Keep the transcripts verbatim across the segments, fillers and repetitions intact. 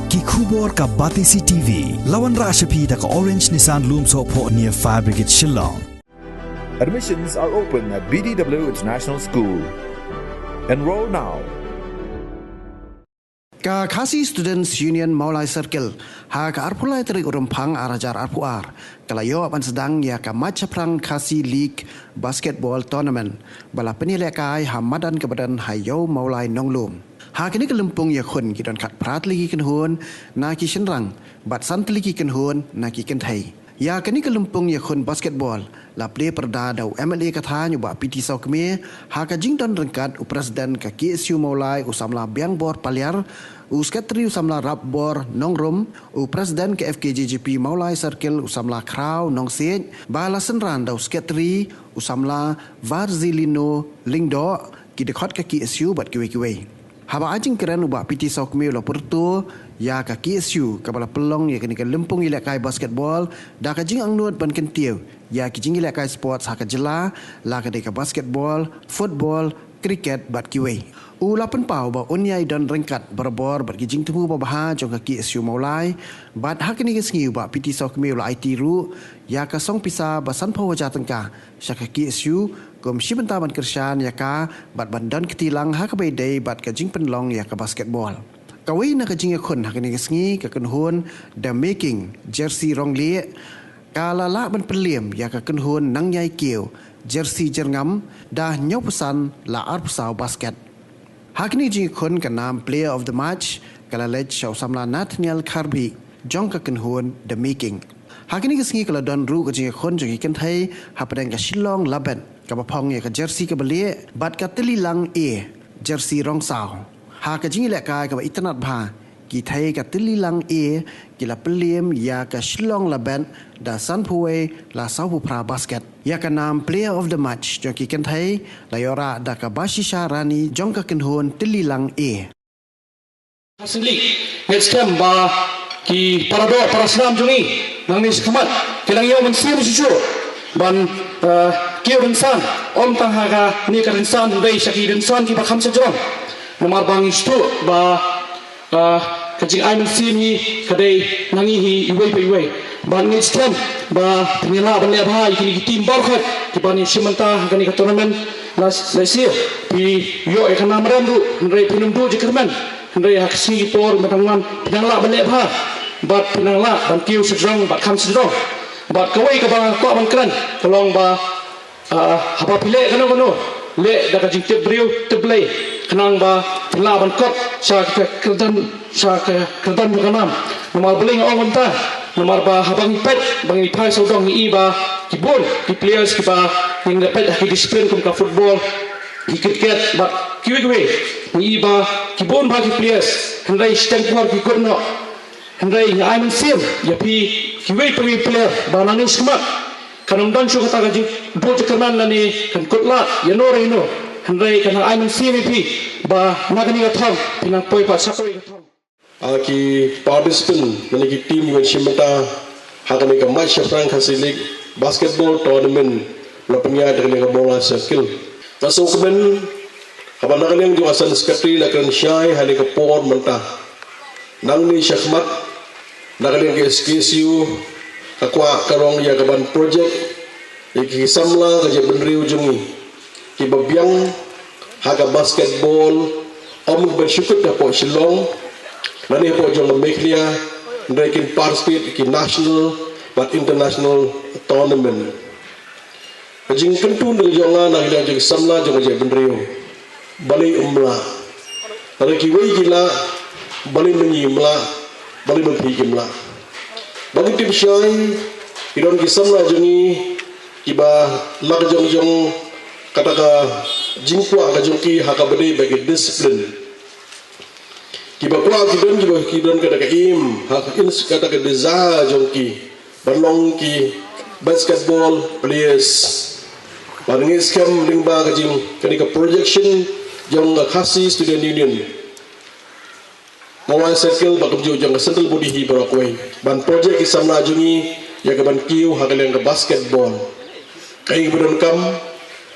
Ki khubor ka Batesi T V. La wanrah sha phi da ka Orange Nissan Lumsohphoh near Fire Brigade Shillong. Admissions are open at B D W International School. Enroll now. Ka Khasi Students Union Mawlai Circle ha ka arphew lai tarik u Rymphang ar hajar arphew ar ka la ïoh ban sdang ïa ka Mait Shaphrang Khasi League Basketball Tournament ba la pynïalehkai ha madan ka ba don ha Ïew Mawlai Nonglum. Ha kane ka lympung ïakhun ki don khatphra tylli ki kynhun na ki shynrang bad san tylli ki kynhun na ki kynthei. Ïa kane ka lympung ïakhun basketball la plie pyrda da u M L A ka thaiñ u Bah P T Sawkmie ha ka jingdon ryngkat u President ka K S U Mawlai u samla Biangbor Paliar, u Secretary u samla Rapbor Nongrum, u President ka F K J G P Mawlai Circle u samla Khraw Nongsiej, ba la synran da u Secretary u samla Varzilino Lyngdoh, ki dkhot ka K S U bad kiwei kiwei. Haba ai jingkren u Bah P T Sawkmie u la pyrto ïa ka K S U kaba la pynlong ïa kane ka lympung ïalehkai basketball da ka jingangnud ban kyntiew ïa ki jingïalehkai sports ha ka jylla, la ka dei ka basketball, football, cricket bad kiwei. U la pynpaw ba un ïai don ryngkat barabor bad ki jingthmu babha jong ka K S U Mawlai bad ha kane ka sngi u Bah P T Sawkmie u la aiti ruh ïa ka song pisa ba sanphew hajar tyngka sha ka K S U kum shi bynta ban kyrshan ïa ka bad ban don kti lang ha kaba ïadei bad ka jingpynlong ïa ka basketball. Kawei na ka jingïakhun ha kane ka sngi ka kynhun The Making Jersey Ronglieh ka la lah ban pynliem ïa ka kynhun Nangñiai Kiew Jersey Jyrngam da hynñiewphew san la arphew saw basket. Ha kane ka jingïakhun ka nam Player of the Match ka la leit sha u samla Nathaniel Kharbih jong ka kynhun The Making. Ha kane ka sngi ka la don ruh ka jingïakhun jong ki kynthei hapdeng ka Shillong Labet kaba phong ïa ka jersey kaba lieh bad ka Tylli Lang A jersey rong saw. Ha ka jingïalehkai kaba itynnad bha, ki thei ka Tylli Lang A ki la pynliem ïa ka Shillong Labet da sanphew wei la sawphew phra basket. Ïa ka nam Player of the Match jong ki kynthei la ïoh rah da ka Bashisha Rani jong ka kynhun Tylli Lang A. Khasi League, ngeit skhem ba ki para doh para snam jong ngi nangne shakhmat kin nang ïoh mynsiem shuh shuh ban, eh, kiew rynsan, ym tang ha kane ka rynsan hynrei sha ki rynsan kiba kham shajrong. Namar ba ngi sngewthuh ba, eh, ka jingai mynsiem hi ka dei na ngi hi iwei pa iwei. Bad ngeit skhem ba phin ïalah ban leh bha ïa kine ki team baroh kiba ngi shim bynta ha kane ka tournament. Lashai phi ïoh ïa ka nam rem ruh hynrei phin ym duh jingkyrmen. Hynrei ha ka sngi ki por mynta ngan phin nang lah ban leh bha bad phin nang lah ban kiew shajrong bad kham shajrong. Bad kawei kaba nga kwah ban kren ka long ba, ah, haba phi leh kano kano, leh da ka jingtip briew tip Blei, khnang ba phin lah ban kot sha ka kyrdan, sha ka kyrdan jong ka nam. Namar balei nga ong kumta? Namar ba haba ngi peit, ba ngi phai sawdong ngi i ba ki bun ki players kiba ngi da peit ha ki discipline kum ka football, ki cricket bad kiwei kiwei, ngi i ba ki bun bha ki players hynrei shiteng por ki kut noh. Hynrei nga ai mynsiem ïa phi kiwei pa kiwei player ba nangne shakhmat kan ym don shuh kata ka jingduh jingkyrmen lane kan kut lad ïano re ïano. Hynrei kan nang ai mynsiem ïa phi ba na kane ka thong phin nang poi pat sha kawei ka thong. Ah, ki participant lane ki team kiban shim bynta ha kane ka Mait Shaphrang Khasi League Basketball Tournament la pynïaid da kane ka Mawlai Circle. Nga sngewkmen haba na ka liang jong ka Assistant Secretary la kren shai ha kane ka por mynta. Nangne shakhmat na ka liang ka S K S U ka kwah ka rong ïa ka ban project ïa ki samla ka jaitbynriew jong ngi kiba biang ha ka basketball, ym ban shu kut hapoh Shillong lane hapoh jong ka Meghalaya, hynrei kin participate ki national bad international tournament. Ka jingkyntu na ka jong nga na ka liang jong ki samla jong ka jaitbynriew, balei ym lah? Lada kiwei ki lah, balei ma ngi ym lah? Balei ma phi kim lah? Ba ngi tip shai, ki don ki samla jong ngi kiba la ka jong jong kata ka jingkwah ka jong ki ha kaba dei ba ki discipline. Kiba kwah ki don, kiba ki don kata ka aim, ha ka ins kata ka desire jong ki ban long ki basketball players. Bad ngi skhem lyngba ka jing kane ka projection jong ka Khasi Student Union, Mawlai Circle bad kumjuh jong ka central body hi baroh kawei ban project ki samla jong ngi ïa ka ban kiew ha ka liang ka basketball. Kaei kaba donkam?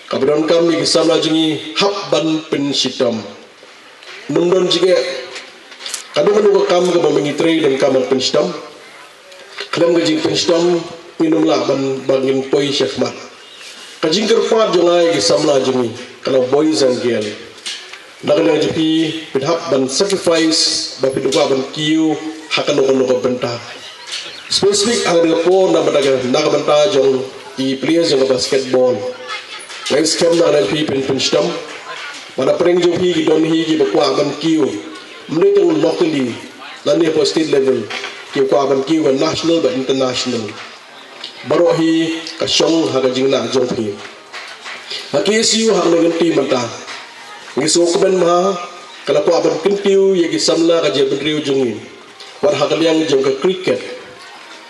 Kaba donkam ïa ki samla jong ngi hap ban pynshitom. Ym don jingeh Kano kano ka kam kaba ma ngi trei donkam ban pynshitom. Khlem ka jingpynshitom ngin ym lah ban, ban ngin poi shakhmat. Ka jingkyrpad jong nga ïa ki samla jong ngi, ka long boys and girl, na ka liang jong phi, phin hap ban sacrifice, ba phin kwah ban kiew ha kano kano ka bynta. Specific ha ka por na ka bynta, na ka bynta jong ki players jong ka basketball. Nga ngeit skhem na ka liang jong phi phin pynshitom. Ba na pdeng jong phi ki don hi kiba kwah ban kiew, ym dei tang locally, lane hapoh state level, ki kwah ban kiew ha national bad international. Baroh hi ka shong ha ka jingngeit jong phi. Ha K S U ha kane ka kynti mynta, ngi sngewkmen ba ka la kwah ban kyntiew ïa ki samla ka jaitbynriew jong ngi, wat ha ka liang jong ka cricket.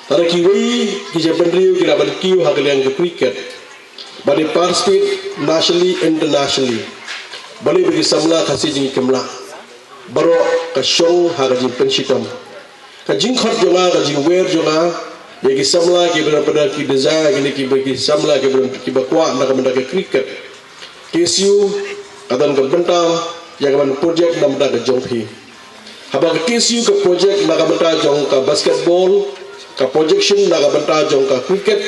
Lada kiwei ki jaitbynriew ki lah ban kiew ha ka liang ka cricket, ba dei participate nationally, internationally, balei ba ki samla Khasi jong ngi kim lah? Baroh ka shong ha ka jingpynshitom. Ka jingkhot jong nga, ka jingwer jong nga ïa ki samla kiba don, ki desire, kine kiba, ki samla kiba don, kiba kwah na ka bynta ka cricket. K S U ka don ka bynta ïa ka ban project na ka bynta ka jong phi. Haba ka K S U ka project na ka bynta jong ka basketball, ka projection na ka bynta jong ka cricket,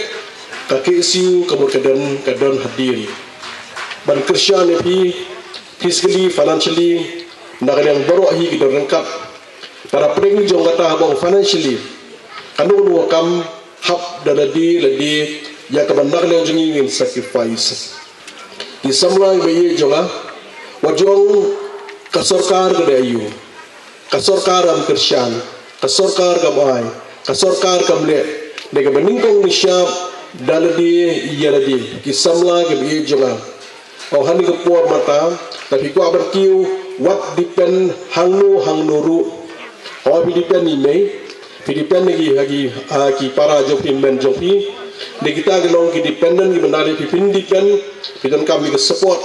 ka K S U ka mut ka don, ka don hadien ban kyrshan ïa phi physically, financially, na ka liang baroh hi ki don ryngkat. Para pdeng jong kata haba ong financially, kano kano ka kam hap da lade lade ïa kaba na ka liang jong ngi ngin sacrifice. Ki samla kiba ïeit jong nga, wat ju ong ka sorkar ka dei aïu, ka sorkar kam kyrshan, ka sorkar kam ai, ka sorkar kam leh. Dei kaba nyngkong nyngshap, da lade ïa lade, ki samla kiba ïeit jong nga. Ong ha kane ka por mynta, lada phi kwah ban kiew, wat depend hangno hangno ruh. Ong phi depend ïa i mei, phi depend ïa ki, ha ki, ha ki para jong phi, hynmen jong phi. Dei kita ki long ki dependent kiba na lade phi, phin depend, phi donkam ïa ka support.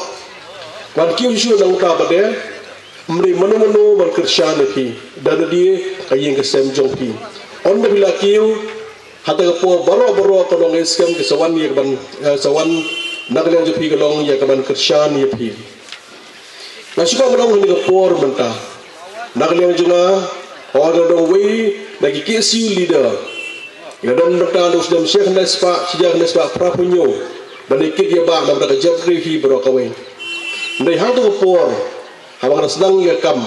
Wan kiew shuh nangta pat de, ym dei mano mano ban kyrshan ïa phi, da lade ka ïing ka sem jong phi. Ynda phi la kiew, ha kata ka por baroh baroh ka long, nga ngeit skhem ki sa wan ïa ka ban, eh, sa wan na ka liang jong phi, ka long ïa ka ban kyrshan ïa phi. Nga shu kwah ban ong ha kane ka por mynta, na ka liang jong nga, haba nga don uwei na ki K S U leader, nga don mynta da u snem shi hajar khyndai spah, shi hajar khyndai spah phra phew hynñiew, ban ïa kit ïa bah na ka bynta ka jaitbynriew hi baroh kawei. Hynrei ha kata ka por, haba nga la sdang ïa ka kam,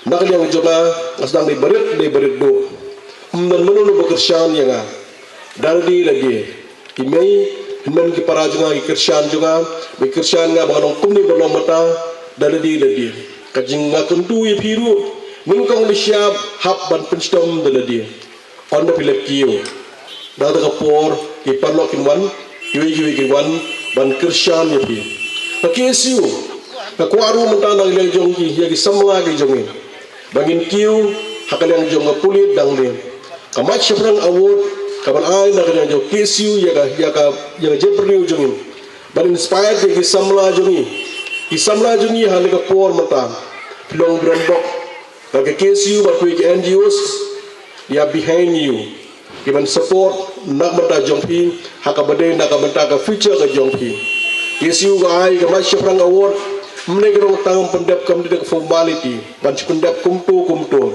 na ka liang jong nga, nga sdang dei barit, dei barit duh. Ym don mano mano ba kyrshan ïa nga. Da lade lade, ki mei, hynmen ki para jong nga, ki kyrshan jong nga, ba kyrshan nga ba nga long kumne ba long mynta, da lade lade. Ka jing, nga kyntu ïa phi ruh, nyngkong nyngshap, hap ban pynshitom da lade. Ynda phi la kiew, da kata ka por ki paralok kin wan, kiwei kiwei kin wan ban kyrshan ïa phi. Ka K S U ka kwah ruh mynta na ka liang jong ki, ïa ki samla ki jong ngi, ba ngin kiew ha ka liang jong ka pule dang de. Ka Mach Shaphrang Award ka ban ai na ka liang jong ka K S U ïa ka, ïa ka, ïa ka jaitbynriew jong ngi, ban inspire ïa ki samla jong ngi. Ki samla jong ngi ha kane ka por mynta, phi long ba don bok, bad ka K S U bad kiwei ki N G Os, they are behind you, ki ban support na ka bynta jong phi, ha kaba dei na ka bynta ka future ka jong phi. K S U ka ai ka Mach Shaphrang Award, ym dei ka long tang pyndep, kam dei ka formality ban shu pyndep kumto kumto.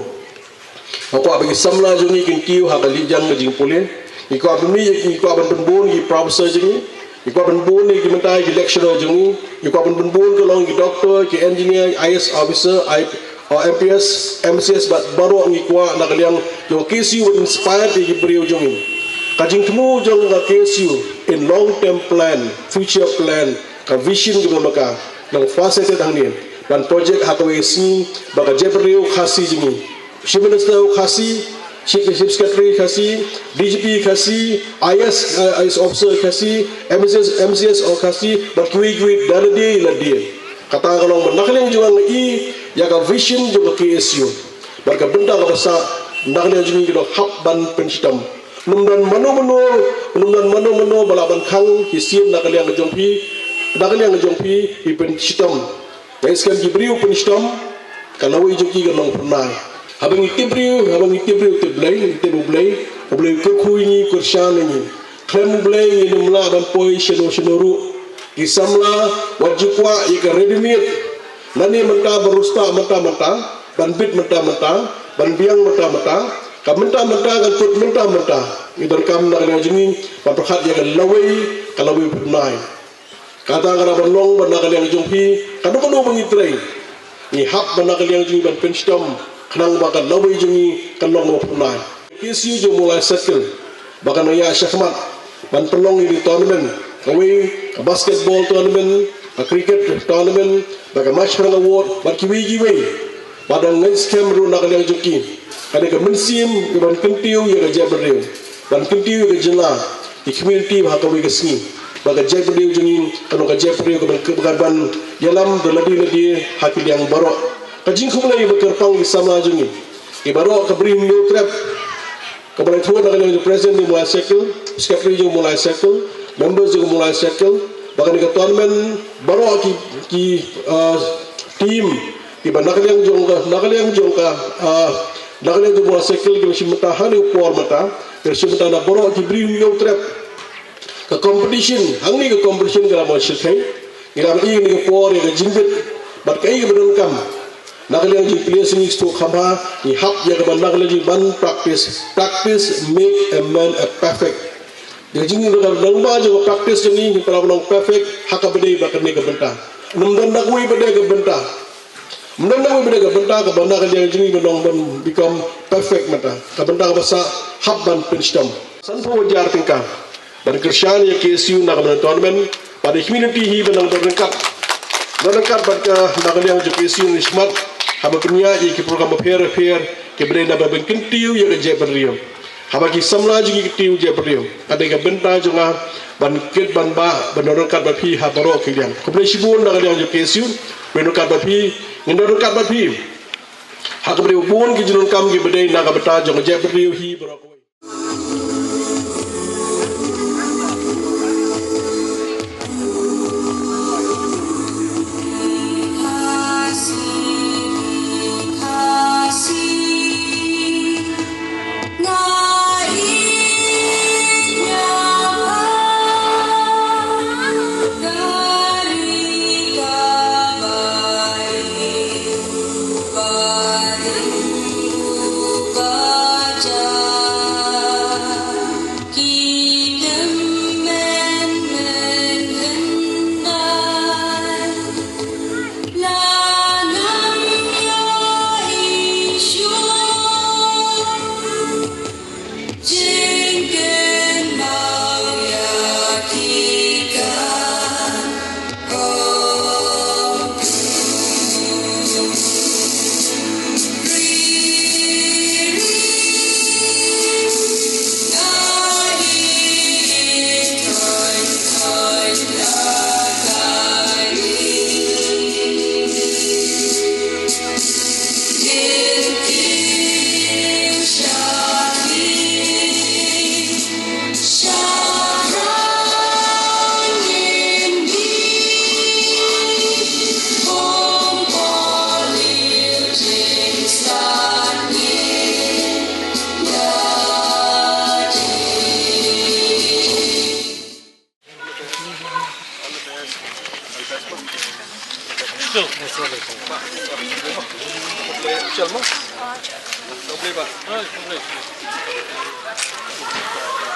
Nga kwah ba ki samla jong ngi kin kiew ha ka liang jong ka jingpule. Ngi kwah ban mih, ngi kwah ban pynbun ïa ki professor jong ngi. Ngi kwah ban pynbun ïa ki, mynta ïa ki lecturer jong ngi. Ngi kwah ban pynbun, ka long ki doctor, ki engineer, I A S officer, I, uh, M P S, M C S, bad baroh ngi kwah na ka liang jong ka K S U ban inspire ïa ki briew jong ngi. Ka jingthmu jong ka K S U in long term plan, future plan, ka vision kaba ma ka, nang facet hangne, ban project ha kawei ka sngi ba ka jaitbynriew Khasi jong ngi, Chief Minister Khasi, Chief, Chief Secretary Khasi, D G P Khasi, I A S, uh, I A S officer Khasi, M C S, M C S of Khasi, bad kiwei kiwei da lade lade. Kata ka long ba na ka liang jong nga i ïa ka vision jong ka K S U, bad ka bynta kaba sah na ka liang jong ngi ki long hap ban pynshitom. Ym don mano mano, ym don mano mano ba lah ban khang ki sien na ka liang jong phi, na ka liang jong phi, i pynshitom. Nga ngeit skhem ki briew pynshitom, ka lawei jong ki ka long phyrnai. Haba ngi tip briew, haba ngi tip briew, tip Blei, ngi tip U Blei, U Blei u kyrkhu ïa ngi, u kyrshan ïa ngi. Khlem U Blei ngin ym lah ban poi shano shano ruh. Ki samla, wat ju kwah ïa ka ready made. Lane mynta ba riewstad mynta mynta, ban bit mynta mynta, Ban biang mynta mynta, ka mynta mynta, kan kut mynta mynta. Ngi donkam na ka liang jong ngi ban pyrkhat ïa ka lawei, ka lawei phyrnai. Kata ka ban long ba na ka liang jong phi, kano kano ba ngi trei, ngi hap ba na ka liang jong ngi ban pynshitom, khnang ba ka lawei jong ngi kan long ba phyrnai. K S U jong Mawlai Circle ba kan ïa shakhmat ban pynlong ïa ki tournament, kawei ka basketball tournament, ka cricket tournament, ba ka match phrang award, ba kiwei kiwei. Ba dang ngan skhem ruh na ka liang jong ki, kane ka mynsiem ka ban kyntiew ïa ka jaitbynriew, ban kyntiew ïa ka jylla, ïa ka community ba ha kawei ka sngi ba ka jaitbynriew jong ngi kan long ka jaitbynriew ka ban, ka ban ïalam da lade lade ha ki liang baroh. Ka jingkhublei ba kyrpang ki samla jong ngi, ki baroh ka Bri Hynñiewtrep. Ka ba la ïathuh na ka liang jong President jong Mawlai Circle, Secretary jong Mawlai Circle, members jong Mawlai Circle, ba kane ka tournament baroh ki, ki, uh, team, ki ba na ka liang jong ka, na ka liang jong ka, uh, na ka liang jong Mawlai Circle, ki ba shim bynta hangne por mynta, ki ba shim bynta na baroh ki Bri Hynñiewtrep. Ka competition, hangne ka competition ka la mon shyrkhei, ngi la ïohi hangne ka por ïa ka jingbit bad kaei kaba donkam. Na ka liang jong phi, ngi sngewthuh kham bha, ngi hap ïa ka ban na ka liang jong ban practice. Practice make a man a perfect. Ïa ka jingdon ba jong ka practice jong ngi, ngi para ba long perfect ha kaba dei bad kane ka bynta. Ym don na kawei pat ka bynta. Ym don na kawei pat ka bynta kaba na ka liang jong ngi ban long ban become perfect mynta. Ka bynta kaba sah hap ban pynshitom. Sanphew hajar tyngka ban kyrshan ïa K S U na ka bynta tournament, bad ïa ka community hi ban nang don ryngkat. Don ryngkat bad ka na ka liang jong K S U ne shakhmat, haba pynïaid ïa ki program bapher bapher, ki ba dei na ba ban kyntiew ïa ka jaitbynriew. Haba ki samla jong ngi ki kyntiew jaitbynriew, ka dei ka bynta jong nga ban kit ban bah, ban don ryngkat bad phi ha baroh ki liang. Khublei shibun na ka liang jong K S U, ban don ryngkat bad phi, ngin don ryngkat bad phi ha kaba dei bun ki jingdonkam ki ba dei na ka bynta jong ka jaitbynriew hi baroh kawei.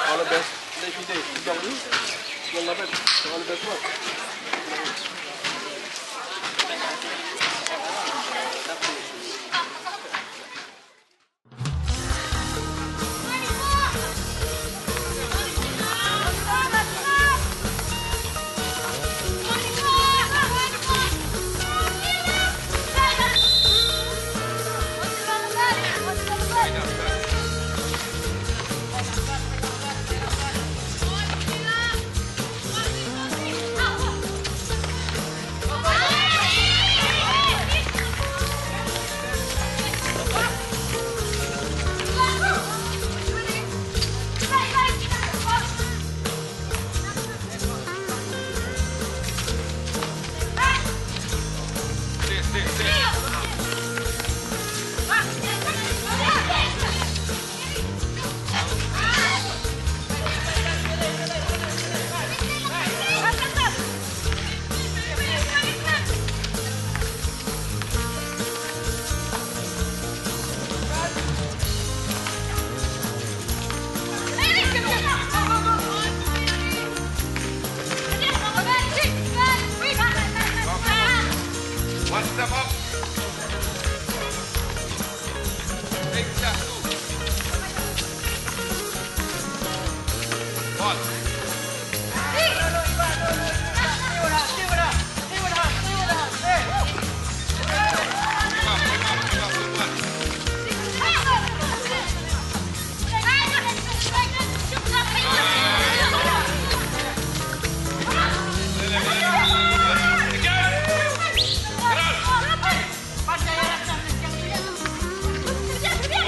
All the best.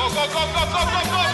Go, go, go, go, go, go, go.